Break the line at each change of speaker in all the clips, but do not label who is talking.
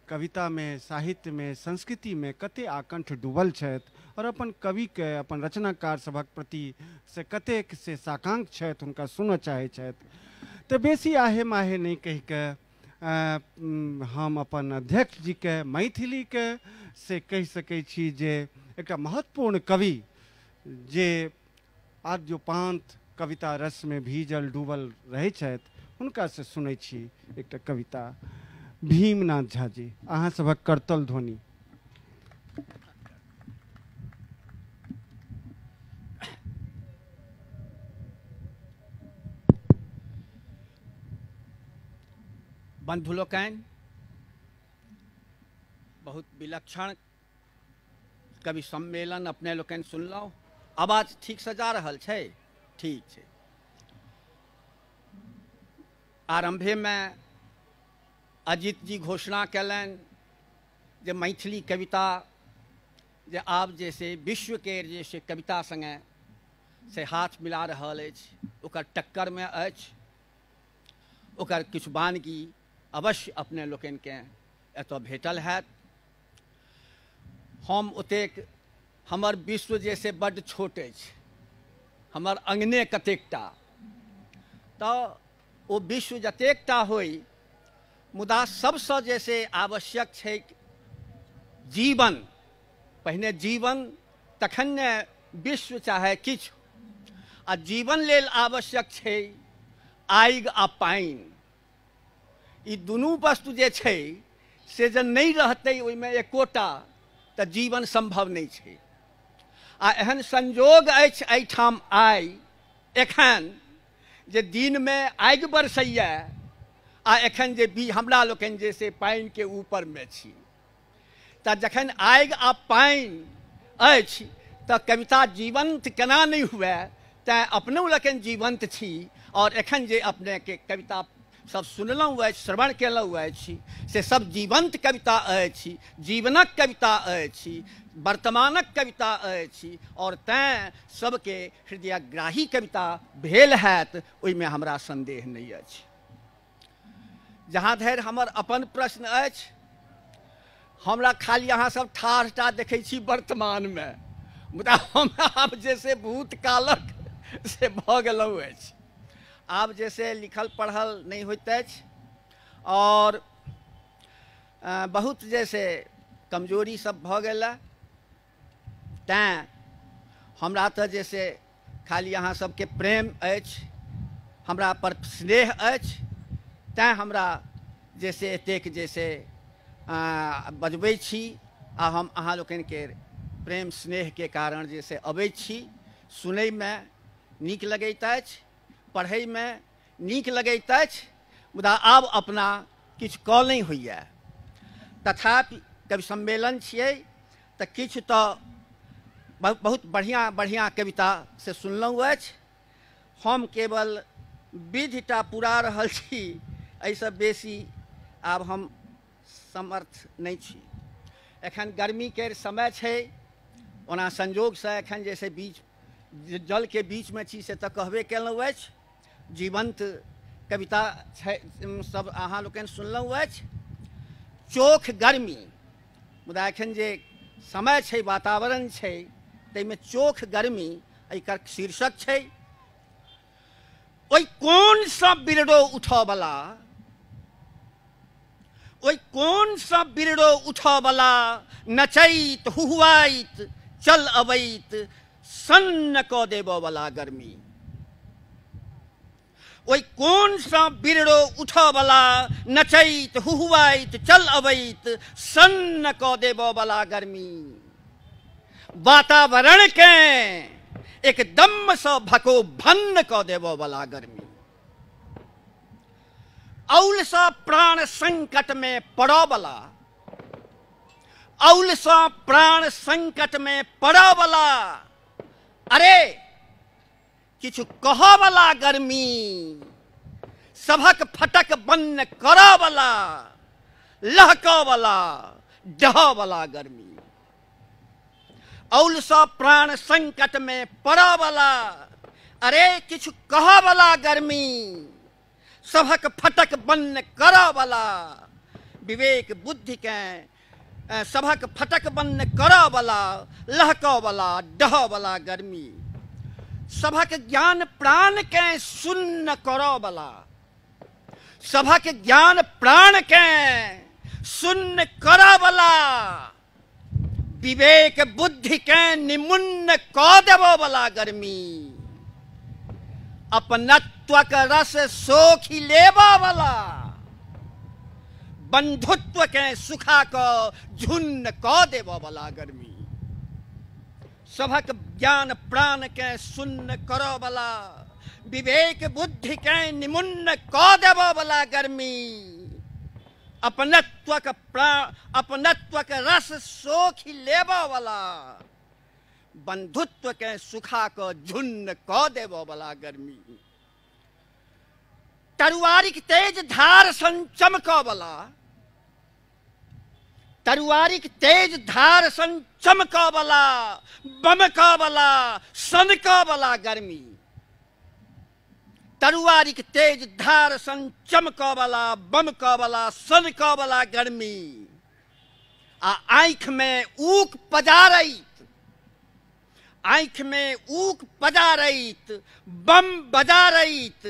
कवितामे, साहित्यमे, संस्कृतिमे कते आकंठ डूबल छथि और अपन कविके, अपन रचनाकार सभक प्रति से कतेक से साकांक्ष छथि, हुनका सुनऽ चाहै छथि। तऽ बेसी आहे माहे नहि कहिके हम अपन अध्यक्ष जीके मैथिलीके से कहि सकै छी जे एकटा महत्वपूर्ण कवि जे आद्योपांत कविता रसमे भीजल डूबल रहै छथि, हुनका से सुनै छी एकटा कविता। भीमनाथ झा जी, अहाँ सभक करतल ध्वनि।
बंधु लोकनि, बहुत विलक्षण कवि सम्मेलन अपने लोकनि सुनलहुँ। आवाज ठीकसँ जा रहल छै? ठीक छै। आरंभेमे अजित जी घोषणा कयलनि जे मैथिली कविता जे आब जे से विश्वके जे से कविता सङ्गे से हाथ मिला रहल अछि, ओकर टक्करमे अछि, ओकर किछु वानगी अवश्य अपने लोकनिकेँ एतऽ भेटल हैत। हम ओतेक, हमर विश्व जे से बड्ड छोट अछि, हमर अङ्गने कतेकटा, तऽ ओ विश्व जतेकटा होइ, मुदा सबसँ जे से आवश्यक छै जीवन। पहिने जीवन, तखन ने विश्व चाहे किछु। आ जीवन लेल आवश्यक छै आगि आ पानि। ई दुनू वस्तु जे छै से जब नहि रहतै ओहिमे एकोटा, तऽ जीवन संभव नहि छै। आ एहन संजोग अछि एहिठाम आइ एखन जे दिनमे आगि बरसैए आ एखन जे हमरा लोकनि जे से पानिके ऊपरमे छी। तऽ जखन आगि आ पानि अछि तऽ कविता जीवंत केना नहि हुए, तैँ अपनो लोकनि जीवंत छी। और एखन जे अपनेके कविता सब सुनलहुँ अछि, श्रवण केलहुँ अछि, से सब जीवंत कविता अछि, जीवनक कविता अछि, वर्तमानक कविता अछि, और तैँ सबके हृदयग्राही कविता भेल हैत, ओहिमे हमरा संदेह नहि अछि। जहाँ धरि हमर अपन प्रश्न अछि, हमरा खाली अहाँ सब ठाढ़ देखै छी वर्तमानमे, मुदा हम आब जे से भूतकालक से भऽ गेलहुँ अछि। आब जैसे लिखल पढ़ल नहि होइत अछि और बहुत जैसे कमजोरी सब भऽ गेल, तैँ हमरा तऽ जैसे खाली अहाँ सबके प्रेम अछि, हमरा पर स्नेह अछि, तैँ हमरा जैसे एतेक जैसे बजबै छी। आ हम अहाँ लोकनिके प्रेम स्नेहके कारण जैसे अबै छी। सुनैमे नीक लगैत अछि, पढ़ैमे नीक लगैत अछि, मुदा आब अपना किछु कऽ नहि होइए। तथापि कवि सम्मेलन छियै तऽ किछु तऽ बहुत बढ़िआँ बढ़िआँ कविता से सुनलहुँ अछि। हम केवल विधिटा पुरा रहल छी, एहिसँ बेसी आब हम समर्थ नहि छी। एखन गर्मीके समय छै, ओना संजोगसँ एखन जैसे बीच जलके बीचमे छी से तऽ कहबे केलहुँ अछि। जीवंत कविता छै सब अहाँ लोकनि सुनलहुँ अछि। चोख गर्मी, मुदा एखन जे समय छै, वातावरण छै, ताहिमे चोख गर्मी एकर शीर्षक छै। ओहि कोनसँ बिरड़ो उठऽवला, ओहि कोनसँ बिरड़ो उठऽवला, नचैत हुहुआइत चल अबैत सन्न कऽ देबऽवला गर्मी। ओहि कोनसँ बिरड़ो उठऽवला, नचैत हुहुआइत चल अबैत सन्न कऽ देबऽवला गर्मी। वातावरणके एकदमसँ भकोभन्न कऽ देबऽवला गर्मी। औलसँ प्राण संकटमे पड़ऽवला, औलसँ प्राण संकटमे पड़ऽवला, अरे किछु कहऽवला गर्मी, सभक फटक बन्न करऽवला, लहकऽवला, डहऽवला गर्मी। औलसँ प्राण संकटमे पड़ऽवला, अरे किछु कहऽवला गर्मी, सभक फटक बन्न करऽवला, विवेक बुद्धिकेँ सभक फटक बन्न करऽवला लहकऽवला डहऽवला गर्मी, सभक ज्ञान प्राणकेँ शून्य करऽवला, सभक ज्ञान प्राणकेँ शून्य करऽवला, विवेक बुद्धिकेँ निमुन्न कऽ देबऽवला गर्मी, अपनत्वक रस सोखि लेबऽवला, बंधुत्वकेँ सुखा कऽ झुन्न कऽ देबऽवला गर्मी, सभक ज्ञान प्राणकेँ शून्य करऽवला, विवेक बुद्धिकेँ निमुन्न कऽ देबऽवला गर्मी, अपनत्वक अपनत्वक रस सोखि लेबऽवला, बंधुत्वकेँ सुखा कऽ झुन्न कऽ देबऽवला गर्मी, तरुआरिक तेज धार सन चमकऽवला, तरुआरिक तेज धार सन चमकऽवला, बमकऽवला, सनकऽवला गर्मी, तरुआरिक तेज धार सन चमकऽवला, बमकऽवला, सनकऽवला गर्मी, आ आँखिमे ऊक पजारैत, आँखिमे ऊक पजारैत, बम बजारैत,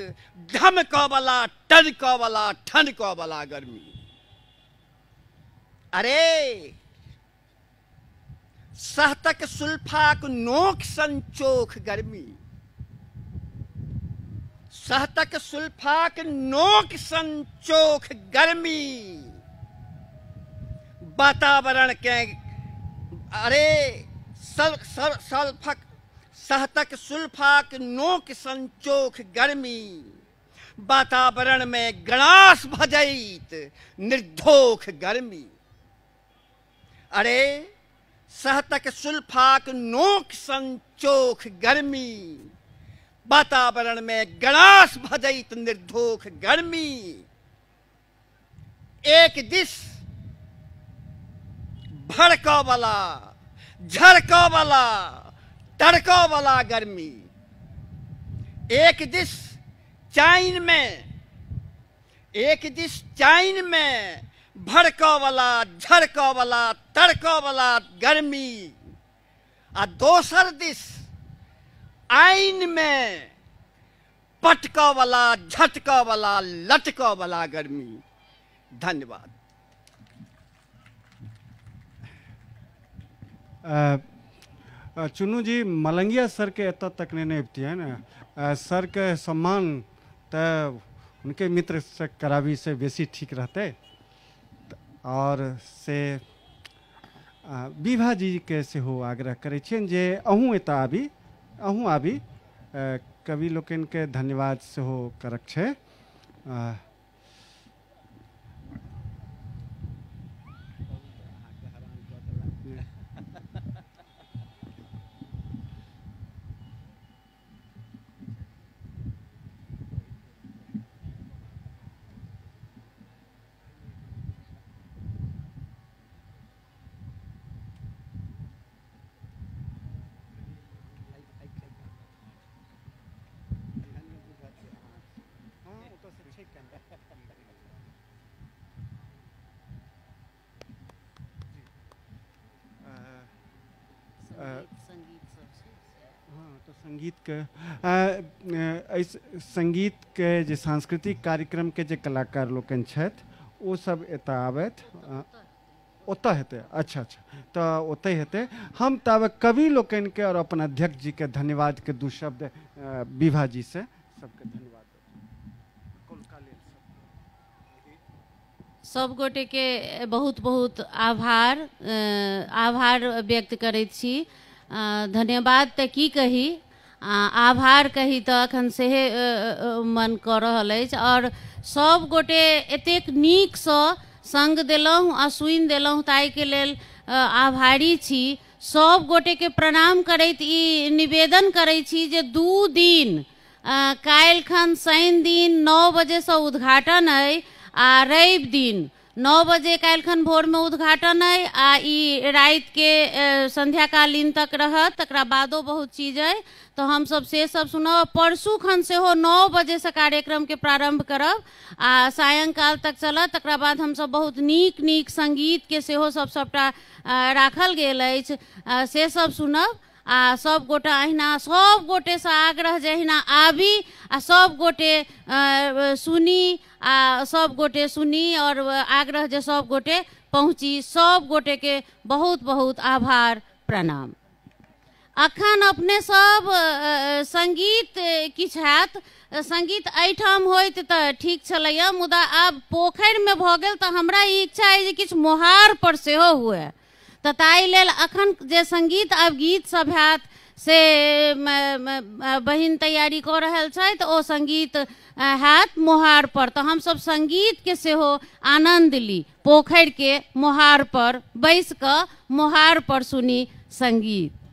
धमकऽवला, टनकऽवला, ठनकऽवला गर्मी। अरे सहतक सुल्फाक नोक सन चोख गर्मी, सहतक सुल्फाक नोक सन चोख गर्मी, वातावरण के अरे सल्फक सहतक सुल्फाक नोक सन चोख गर्मी, वातावरण में गणास भजैत निर्धोख गर्मी। अरे सहतक सुल्फाक नोक सन चोख गर्मी, वातावरण में गणास भजैत निर्धोख गर्मी, एक दिस भड़कऽवला, झड़कऽवला, तड़कऽवला गर्मी, एक दिस चाइन में, एक दिस चाइन में भड़कऽवला, झड़कऽवला, तड़कऽवला गर्मी, आ दोसर दिस आइन में पटकऽवला, झटकऽवला, लटकऽवला गर्मी। धन्यवाद।
चुन्नू जी, मलंगिया सर के एतऽ तक नहीं अबतियै ने, सर के सम्मान तऽ उनके मित्र से कराबी से बेसी ठीक रहते। और से विभा जी के सेहो आग्रह करै छियनि जे अहूँ एतऽ आबी, अहूँ आबी, कवि लोकनिके धन्यवाद सेहो करक छै। संगीत के संगीत के जे सांस्कृतिक कार्यक्रम के जे कलाकार लोकनि छथि ओ सब एतऽ आबथि, ओतऽ हेतै। अच्छा अच्छा, तऽ ओतहि हेतै। हम ताबे कवि लोकनिके और अपन अध्यक्ष जी के धन्यवाद के दू शब्द विभा जी से सबके धन्यवाद।
सब गोटे के बहुत बहुत आभार, आभार व्यक्त करैत छी। धन्यवाद तऽ की कही, आभार कही तऽ अखन सेहे मन कऽ रहल अछि। और सब गोटे एतेक नीकसँ संग देलहुँ आ सुनि देलहुँ ताहिके लेल आभारी छी। सब गोटेके प्रणाम करैत ई निवेदन करै छी जे 2 दिन काल्हिखन शनि दिन 9 बजेसँ उद्घाटन अइ आ रवि दिन 9 बजे काल्हिखन भोरमे उद्घाटन अइ आ ई रातिके संध्याकालीन तक रहत। तकरा बादो बहुत चीज अइ, तऽ हमसब से सब सुनब। परसू खन सेहो 9 बजेसँ कार्यक्रमके प्रारम्भ करब आ सायंकाल तक चलत। तकरा बाद हमसब बहुत नीक नीक सङ्गीतके सेहो सब सबटा राखल गेल अछि, से सब सुनब। आ सब गोटा अहिना सब गोटेसँ आग्रह जे अहिना आबी आ सब गोटे सुनी आ सब गोटे सुनी और आग्रह जे सब गोटे पहुँची। सब गोटेके बहुत बहुत आभार, प्रणाम। अखन अपने सब संगीत किछु हैत, संगीत एहिठाम होइत तऽ ठीक छलैया, मुदा आब पोखरिमे भऽ गेल तऽ हमरा ई इच्छा अइ जे किछु मोहार पर सेहो हुए, तऽ ताहि लेल अखन जे संगीत आब गीत सब हैत से बहिन तैयारी कऽ रहल छथि, ओ संगीत हैत मोहार पर, तऽ हमसब संगीतके सेहो आनन्द ली, पोखरिके मोहार पर बैस कऽ मोहार पर सुनी संगीत।